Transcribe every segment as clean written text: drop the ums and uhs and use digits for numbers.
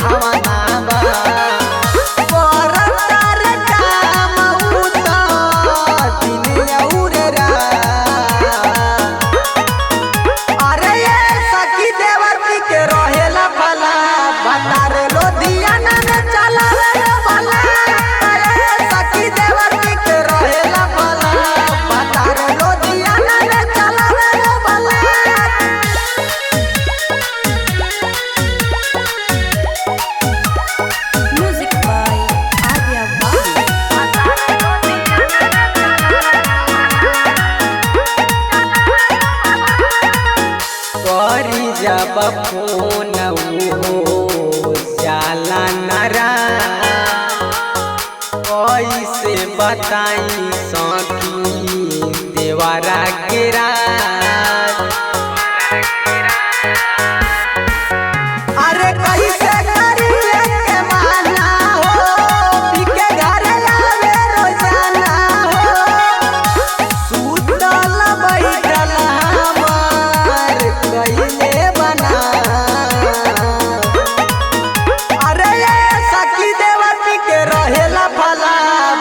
भावना बा। करतार काम उ त दिन और रात। अरे ये सखी देवर पी के रहेला भला, भतार लोधियाना में चलावे भला। अरे सखी देवर पी के रहेला भला, भतार लोधियाना में चलावे भला। Music by Arya Babu. करी जब फोन हो जाला नरा, कैसे बताई सखी देवरा के राज। अरे कैसे करिए के माना हो, पी के घर आवे रोजाना हो। सुतल बैठल हमार कइले बना। अरे ये सखी देवर पी के रहेला भला,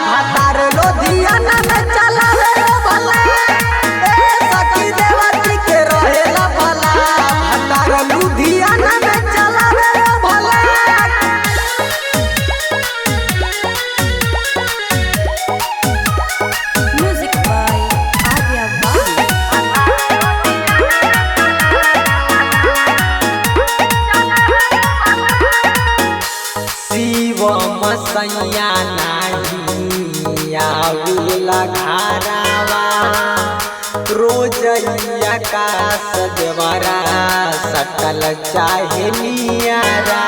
भतार लोधियाना में चलावे भला। ए सखी देवर पी के रहेला भला, भतार लुधियाना में चलावे भला। Music by Arya Babu. Shiv मसैया नाही आवेला घरावा, रोजैया का सजवरा सटल चाहे नियारा।